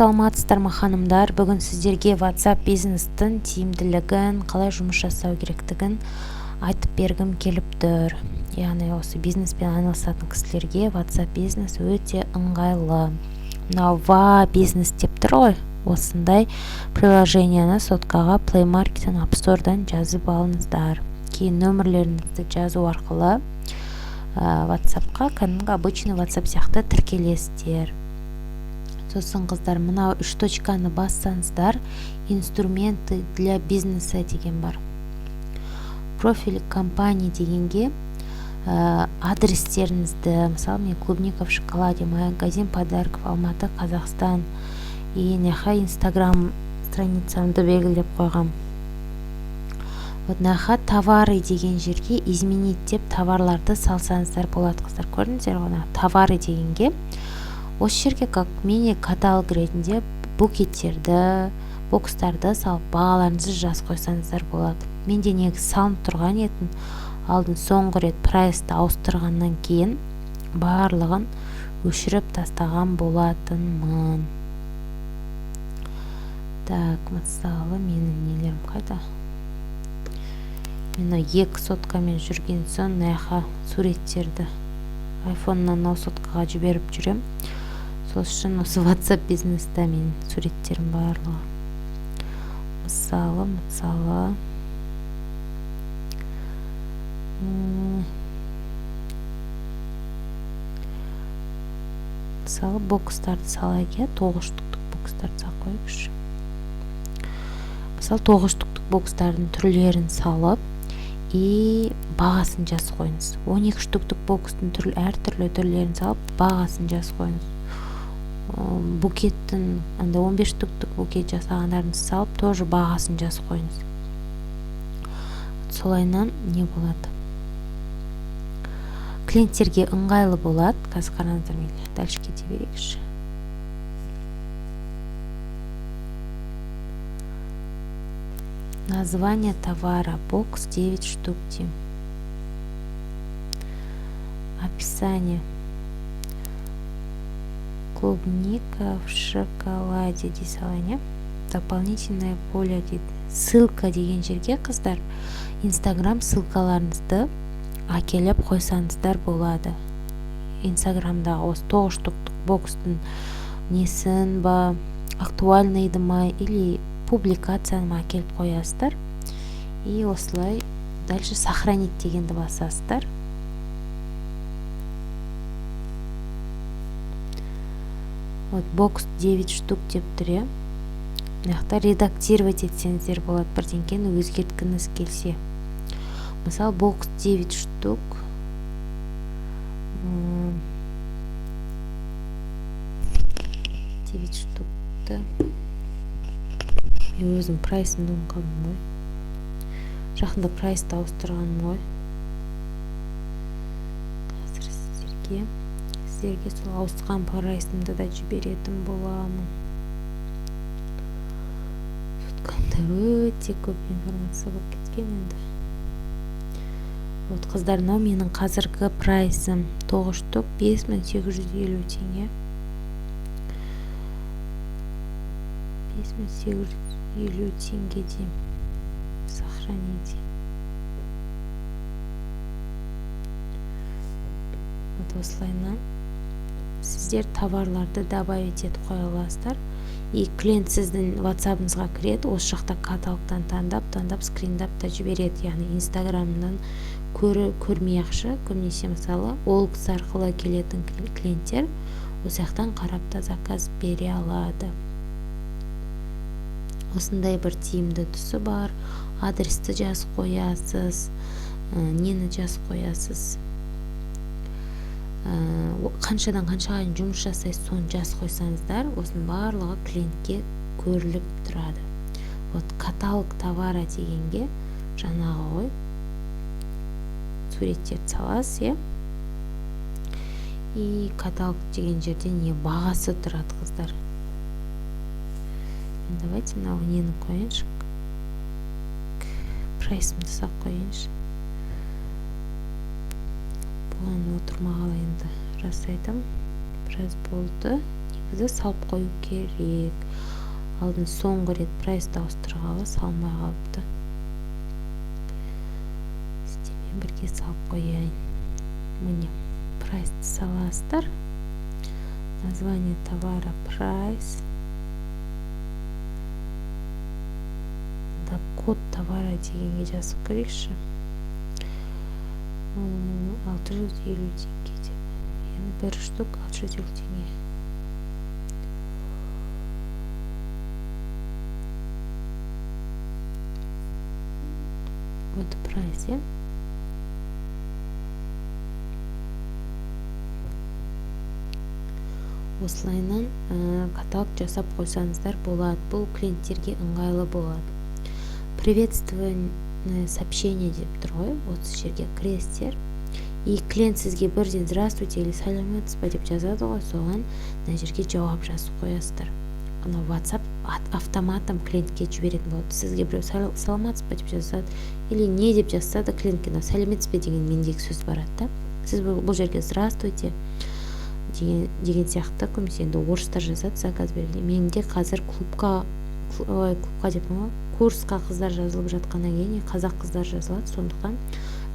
Саламатсыздар ма, ханымдар! Бүгін сіздерге WhatsApp бизнестің тиімділігін, қалай жұмыс жасау керектігін айтып бергім келіп тұр. Яғни осы бизнеспен айналысатын кісілерге WhatsApp бизнес өте ыңғайлы. Мынау ва бизнес деп тұр ғой, осындай приложениені соткаға Play Market'тен, App Store'дан жазып алыңыздар. Кейін нөмірлеріңізді жазу арқылы WhatsAppқа кәдімгі обычный WhatsApp сияқты тіркелесіздер. Сосын, қыздар, мынау үш точканы бассаңыздар, «Инструменты для бизнеса» деген бар. «Профиль компании» дегенге адрестеріңізді, мысалы, мен «Клубника в шоколаде», магазин подарков, Алматы, Қазақстан, и мына Инстаграм страницамды белгілеп қойғам. Вот мына «Товары» деген жерге «Изменить» деп товарларды салсаңыздар болады. Қыздар, көрдіңіздер ғой, мына «Товары» дегенге, осы жерге как мини каталог ретінде букеттерді, бокстарды салып, бағаларыңызды жазып қойсаңыздар болады. Менде негізі салынып тұрған етін алдын, соңғы рет прайсты ауыстырғаннан кейін барлығын өшіріп тастаған болатынмын. Так, мысалы, менің нелерім қайда? Мен екі соткамен жүрген соң, мына жаққа суреттерді айфоннан мынау соткаға жіберіп жүрем. Сол үшін осы WhatsApp бизнеста менің суреттерім барлығы. Мысалы, бокстарды салайық, иә, 9 штуктық бокстарды салып қояйықшы. Мысалы, 9 штуктық бокстардың түрлерін салып и бағасын жазып қойыңыз. 12 штуктық бокстың түрлі, әртүрлі түрлерін салып, бағасын жазып қойыңыз. Букеттің андай 15 штуктық букет жасағандарыңызды салып, тоже бағасын жазып қойыңыз. Солайынан не болады, клиенттерге ыңғайлы болады. Қазір қараңыздар, мейлі, дальше кете берейікші. «Название товара» бокс 9 штук деймін. Описание: «Клубника в шоколаде» дей салайын, иә. «Дополнительное поле» дейді. «Ссылка» деген жерге, қыздар, Инстаграм ссылкаларыңызды әкеліп қойсаңыздар болады. Инстаграмдағы осы 9 штуктық бокстың несін ба, актуальныйды ма или публикацияны ма әкеліп қоясыздар. И осылай дальше «Сохранить» дегенді басасыздар. Вот бокс 9 штук деп тұр, иә. Мына жақта редактировать етсеңіздер болады, бірдеңкені өзгерткіңіз келсе. Мысалы, бокс 9 штук, 9 штукты мен өзім прайсымды ұмытып қалдым ғой, жақында прайсты ауыстырғаным ғой. Қазір сіздерге сол ауысқан прайсымды да жіберетін боламын. Соткамда өте көп информация болып кеткен енді. Вот, қыздар, мынау менің қазіргі прайсым: 9 штук 5850 теңге, 5850 теңге деймін. Сохранить. Вот осылайынан сіздер товарларды добавить етіп қоя аласыздар. И клиент сіздің ватсабыңызға кіреді, осы жақта каталогтан таңдап таңдап, скриндап та жібереді. Яғни Инстаграмнан көрмей ақша көбінесе, мысалы, OLX арқылы келетін клиенттер осы жақтан қарап та заказ бере алады. Осындай бір тиімді тұсы бар. Адресті жазып қоясыз, нені жазып қоясыз, қаншадан қаншаға дейін жұмыс жасайсыз, соны жазып қойсаңыздар, осының барлығы клиентке көріліп тұрады. Вот «Каталог товара» дегенге жаңағы ғой суреттерді саласыз, иә. И «Каталог» деген жерде не бағасы тұрады, қыздар. Давайте мынау нені қояйыншы, прайсымды салып қояйыншы. Бұған отырмағалы енді, рас айтамын, біраз болды. Прайсті салып қою керек. Алдын соңғы рет прайсты ауыстырғалы салмай қалыпты. Сіздермен бірге салып қояйын. Міне, прайсты саласыздар. Название товара, прайс да, код товара дегенге жазып көрейікші, 650 теңге деп. Яғни бір штук 650 теңге. Вот прайс, иә. Осылайынан каталог жасап қойсаңыздар болады. Бұл клиенттерге ыңғайлы болады. «Приветственное сообщение» деп тұр ғой, осы жерге кіресіздер. И клиент сізге бірден «Здравствуйте» или «Сәлеметсіз ба» деп жазады ғой, соған мына жерге жауап жазып қоясыздар. Анау WhatsApp автоматом клиентке жіберетін болады. Сізге біреу «Саламатсыз ба» деп жазады или не деп жазса да, клиентке мынау «Сәлеметсіз бе» деген мендегі сөз барады да. Сіз бұл жерге «Здравствуйте» деген сияқты. Көбінесе енді орыстар жазады заказ бергенде. Менде қазір клубқа, ой, клубқа деппін ғой, курсқа қыздар жазылып жатқаннан кейін қазақ қыздар жазылады, сондықтан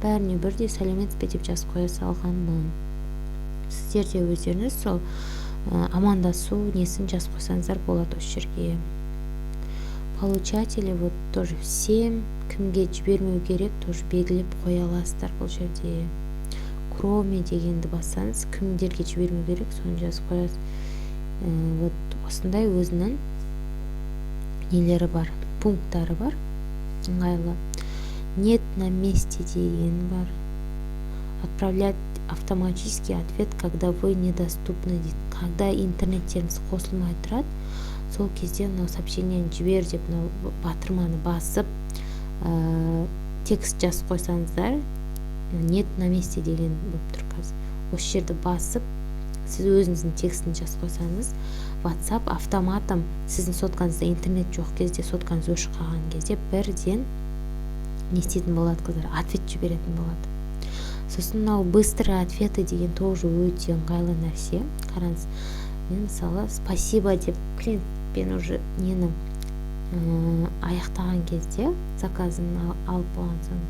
бәріне бірдей «Сәлеметсіз бе» деп жазып қоя салғанмын. Сіздер де өздеріңіз сол амандасу несін жазып қойсаңыздар болады осы жерге. Получатели, вот тоже всем, кімге жібермеу керек, тоже белгілеп қоя аласыздар. Бұл жерде «Кроме» дегенді бассаңыз, кімдерге жібермеу керек, соны жазып қоясыз. Вот осындай өзінің нелері бар, пункттары бар, ыңғайлы. «Нет на месте» деген бар. «Отправлять автоматический ответ, когда вы недоступны» дейді. Когда интернеттеріңіз қосылмай тұрады, сол кезде мынау сообщениені жібер деп мынау батырманы басып, текст жазып қойсаңыздар, «Нет на месте» деген болып тұр қазір, осы жерді басып, сіз өзіңіздің текстін жазып қойсаңыз, WhatsApp автоматом сіздің соткаңызда интернет жоқ кезде, соткаңыз өшіп қалған кезде бірден не істейтін болады, қыздар? Ответ жіберетін болады. Сосын мынау «Быстрые ответы» деген тоже өте ыңғайлы нәрсе. Қараңыз, мен мысалы «Спасибо» деп клиентпен уже нені аяқтаған кезде, заказын алып болған соң,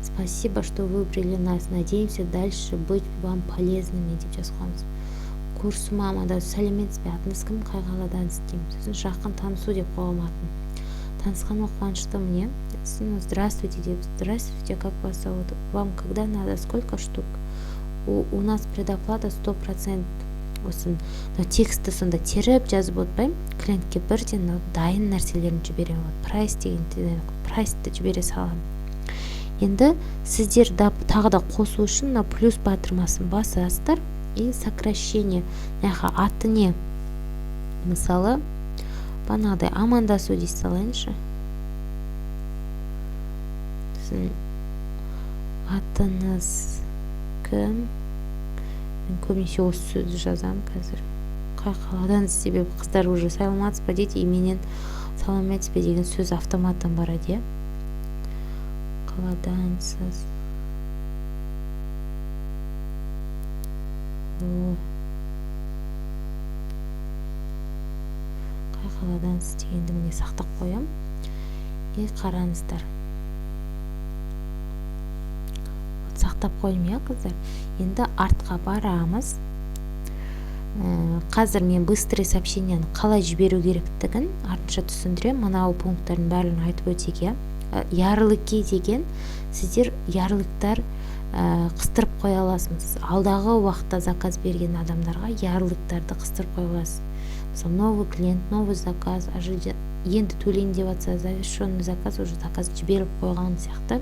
«Спасибо, что выбрали нас, надеемся дальше быть вам полезными» деп жазып қоямыз. Курсыма «Сәлеметсіз бе, атыңыз кім, қай қаладансыз?» деймін. Сосын «Жақын танысу» деп қоямын атын. «Танысқаныма қуаныштымын», иә. Сосын «Здравствуйте» деп, «Здравствуйте, как вас зовут, вам когда надо, сколько штук, у нас предоплата 100%». Осын мынау текстті сонда теріп жазып отырмаймын, клиентке бірден мынау дайын нәрселерін жіберемін. Вот прайс деген, прайсты жібере саламын. Енді сіздер да, тағы да қосу үшін мына плюс батырмасын басасыздар. И сокращение, мына жаққа аты не, мысалы, бағанағыдай амандасу дей салайыншы. Сосын атыңыз кім? Мен көбінесе осы сөзді жазамын қазір. Қай қаладансыз? Себебі қыздар уже «Саламатсыз ба» дейді, и менен «Саламатсыз ба» деген сөз автоматтан барады, иә. Қаладансыз? Ой. Қай қаладансыз дегенді, міне, сақтап қоямын. И қараңыздар, вот сақтап қойдым, иә, қыздар. Енді артқа барамыз. Қазір мен быстрый сообщениені қалай жіберу керектігін артынша түсіндіремін. Мынау пункттардың барлығын айтып өтейік, иә. Ярлыки деген, сіздер ярлыктар қыстырып қоя аласыз. Алдағы уақытта заказ берген адамдарға ярлыктарды қыстырып қоя аласыз. Мысалы, новый клиент, новый заказ, енді төлейін деп жатса, завершенный заказ, уже заказ жіберіп қойған сияқты.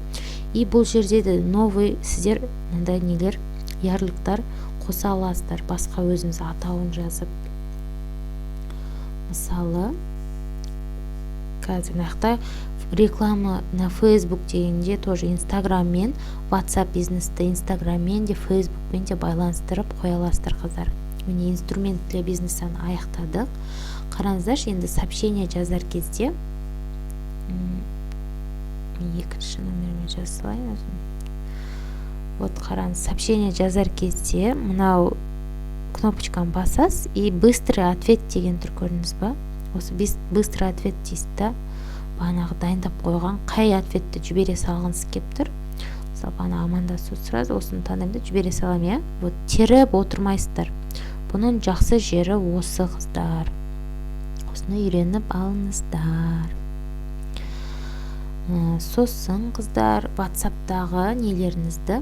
И бұл жерде де новый, сіздер мындай нелер, ярлыктар қоса аласыздар, басқа өзіңіз атауын жазып. Мысалы, қазір мына жақта «Реклама на Facebook» дегенде тоже Инстаграм мен WhatsApp Бизнесті Инстаграммен де, Фейсбукпен де байланыстырып қоя аласыздар, қыздар. Міне, «Инструмент для бизнеса» ны аяқтадық. Қараңыздаршы, енді сообщение жазар кезде екінші номермен жаза салайын өзім. Вот қараңыз, сообщение жазар кезде мынау Кнопочканы басасыз, и «Быстрый ответ» деген тұр, көрдіңіз ба? Осы «Быстрый ответ» дейсіз да, бағанағы дайындап қойған қай ответті жібере салғыңыз келіп тұр. Мысалы, бағана амандасу, сразу осыны таңдаймын да, жібере саламын, иә. Вот, теріп отырмайсыздар. Бұның жақсы жері осы, қыздар, осыны үйреніп алыңыздар. Сосын, қыздар, Ватсаптағы нелеріңізді,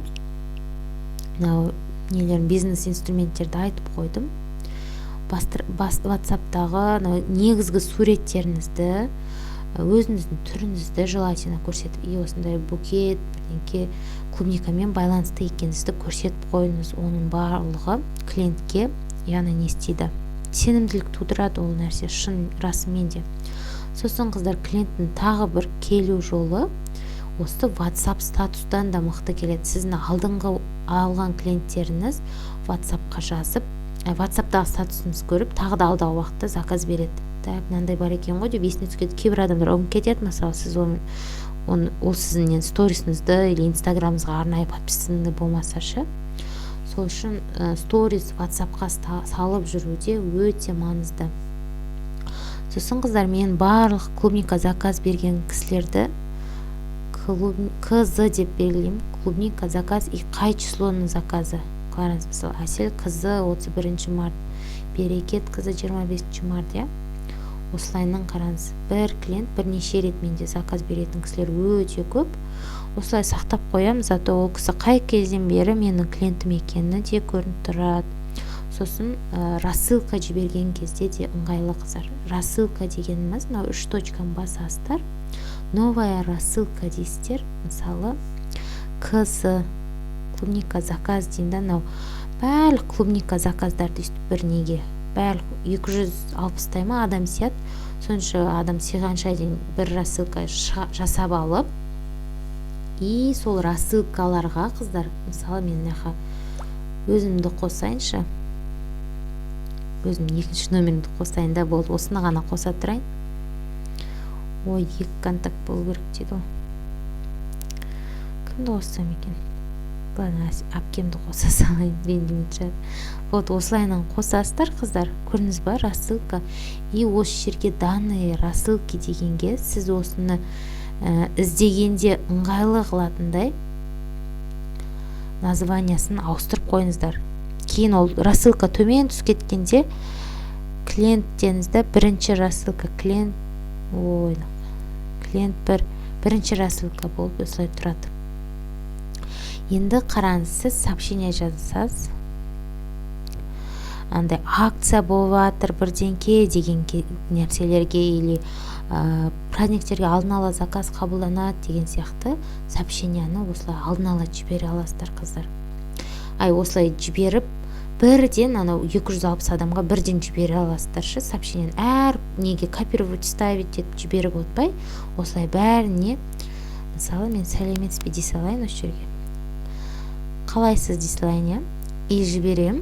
мынау нелерін, бизнес инструменттерді айтып қойдым. Ватсаптағы негізгі суреттеріңізді, өзіңіздің түріңізді желательно көрсетіп, и осындай букет, бірдеңке, клубникамен байланысты екеніңізді көрсетіп қойыңыз. Оның барлығы клиентке, яғни, не істейді, сенімділік тудырады ол нәрсе шын расымен де. Сосын, қыздар, клиенттің тағы бір келу жолы осы WhatsApp статустан да мықты келеді. Сіздің алдыңғы алған клиенттеріңіз WhatsAppқа жазып, WhatsAppтағы статусыңызды көріп, тағы да алдағы уақытта заказ береді. Так, мынандай бар екен ғой деп есіне түсіп кетеді. Кейбір адамдар ұмытып кетеді. Мысалы, сіз оны, ол сіздің сторисіңізді или Инстаграмыңызға арнайы подписанный болмаса ше. Сол үшін сторис Ватсапқа салып жүру де өте маңызды. Сосын, қыздар, мен барлық клубника заказ берген кісілерді КЗ деп белгілеймін, клубника заказ, и қай числоның заказы. Қараңыз, мысалы, Әсел КЗ 31 март, Берекет КЗ 25 март, иә. Осылайынан, қараңыз, бір клиент бірнеше рет менде заказ беретін кісілер өте көп. Осылай сақтап қоямын, зато ол кісі қай кезден бері менің клиентім екені де көрініп тұрады. Сосын рассылка жіберген кезде де ыңғайлы, қыздар. Рассылка дегеніміз мынау үш точканы басасыздар, «Новая рассылка» дейсіздер. Мысалы, КЗ клубника заказ деймін да, мынау барлық клубника заказдарды өйстіп бір неге, барлық 260-тай ма адам сияды, сонша адам сыйғанша дейін бір рассылка жасап алып, и сол рассылкаларға, қыздар, мысалы, мен мына жаққа өзімді қосайыншы, өзімнің екінші номерімді қосайын да, болды, осыны ғана қоса тұрайын. Ой, екі контакт болу керек дейді ғой. Кімді қоссам екен? Ладно, әпкемді қоса салайын, ренжімейтін шығар. Вот, осылайынан қосасыздар, қыздар, көрдіңіз ба? Рассылка, и осы жерге «Данные рассылки» дегенге сіз осыны іздегенде ыңғайлы қылатындай названиясын ауыстырып қойыңыздар. Кейін ол рассылка төмен түсіп кеткенде клиент деңіз да, бірінші рассылка клиент, ой, клиент бір, бірінші рассылка болып осылай тұрады. Енді қараңыз, сіз сообщение жазасыз, андай акция болып жатыр бірдеңке деген нәрселерге или праздниктерге алдын ала заказ қабылданады деген сияқты сообщенияны осылай алдын ала жібере аласыздар, қыздар. Ай, осылай жіберіп, бірден анау 260 адамға бірден жібере аласыздар ше сообщениені. Әр неге копировать, вставить етіп жіберіп отпай, осылай бәріне. Мысалы, мен «Сәлеметсіз бе» дей салайын, осы жерге «Қалайсыз» дей салайын, иә, и жіберемін.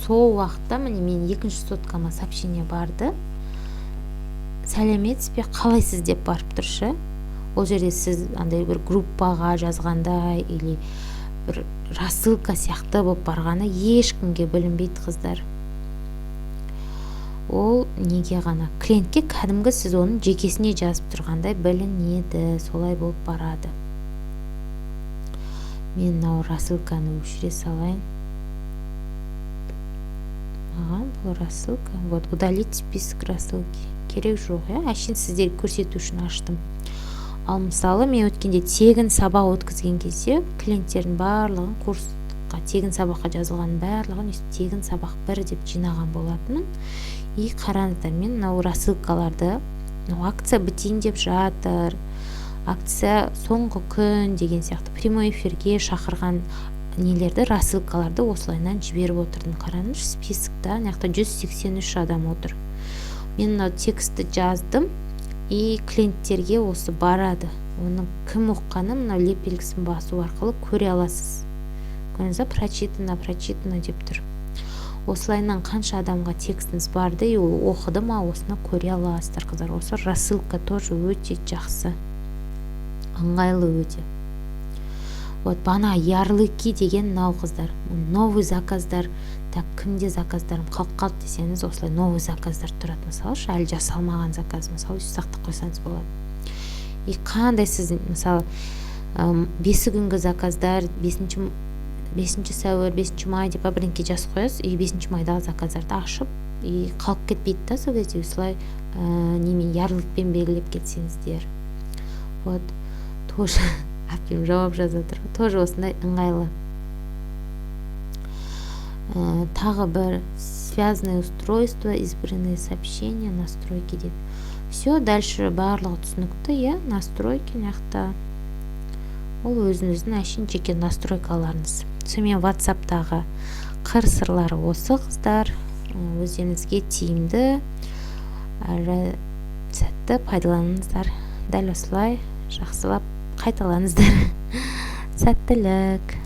Сол уақытта, міне, мен екінші соткама сообщение барды, «Сәлеметсіз бе, қалайсыз» деп барып тұр ше. Ол жерде сіз андай бір группаға жазғандай или бір рассылка сияқты болып барғаны ешкімге білінбейді, қыздар. Ол неге ғана, клиентке кәдімгі сіз оның жекесіне жазып тұрғандай білінеді, солай болып барады. Мен мынау рассылканы өшіре салайын, маған бұл рассылка, вот, удалить список рассылки керек жоқ, иә, әшейін сіздерге көрсету үшін аштым. Ал мысалы, мен өткенде тегін сабақ өткізген кезде клиенттердің барлығын, курсқа, тегін сабаққа жазылғанның барлығын өйстіп тегін сабақ бір деп жинаған болатынмын. И қараңыздар, мен мынау рассылкаларды, мынау акция бітейін деп жатыр, акция соңғы күн деген сияқты прямой эфирге шақырған нелерді, рассылкаларды осылайынан жіберіп отырдым. Қараңызшы, списокта мына жақта 183 адам отыр. Мен мынау текстті жаздым, и клиенттерге осы барады. Оны кім оқығанын мынау леп белгісін басу арқылы көре аласыз. Көрдіңіз ба, «Прочитано», «Прочитано» деп тұр. Осылайынан қанша адамға текстіңіз барды и ол оқыды ма, осыны көре аласыздар, қыздар. Осы рассылка тоже өте жақсы, ыңғайлы өте. Вот бағана ярлыки деген мынау, қыздар, новый заказдар. Так, кімде заказдарым қалып қалды десеңіз, осылай новый заказдар тұрады. Мысалы ше, әлі жасалмаған заказ, мысалы, сақтап қойсаңыз болады. И қандай сіз, мысалы, 5 күнгі заказдар, 5 сәуір, 5 май деп бірдеңке жазып қоясыз. И 5 майдағы заказдарды ашып, и қалып кетпейді да. Сол кезде осылай немен, ярлыкпен белгілеп кетсеңіздер. Вот тоже әпкем жауап жазып жатыр, тоже осындай ыңғайлы. Тағы бір связанные устройства, избранные сообщения, настройки дейді. Все, дальше барлығы түсінікті, иә. Настройки мына жақта, ол өзіңіздің әшейін жеке настройкаларыңыз. Сонымен, WhatsAppтағы қыр сырлары осы, қыздар. Өздеріңізге тиімді әрі сәтті пайдаланыңыздар. Дәл осылай жақсылап қайталаңыздар. Сәттілік!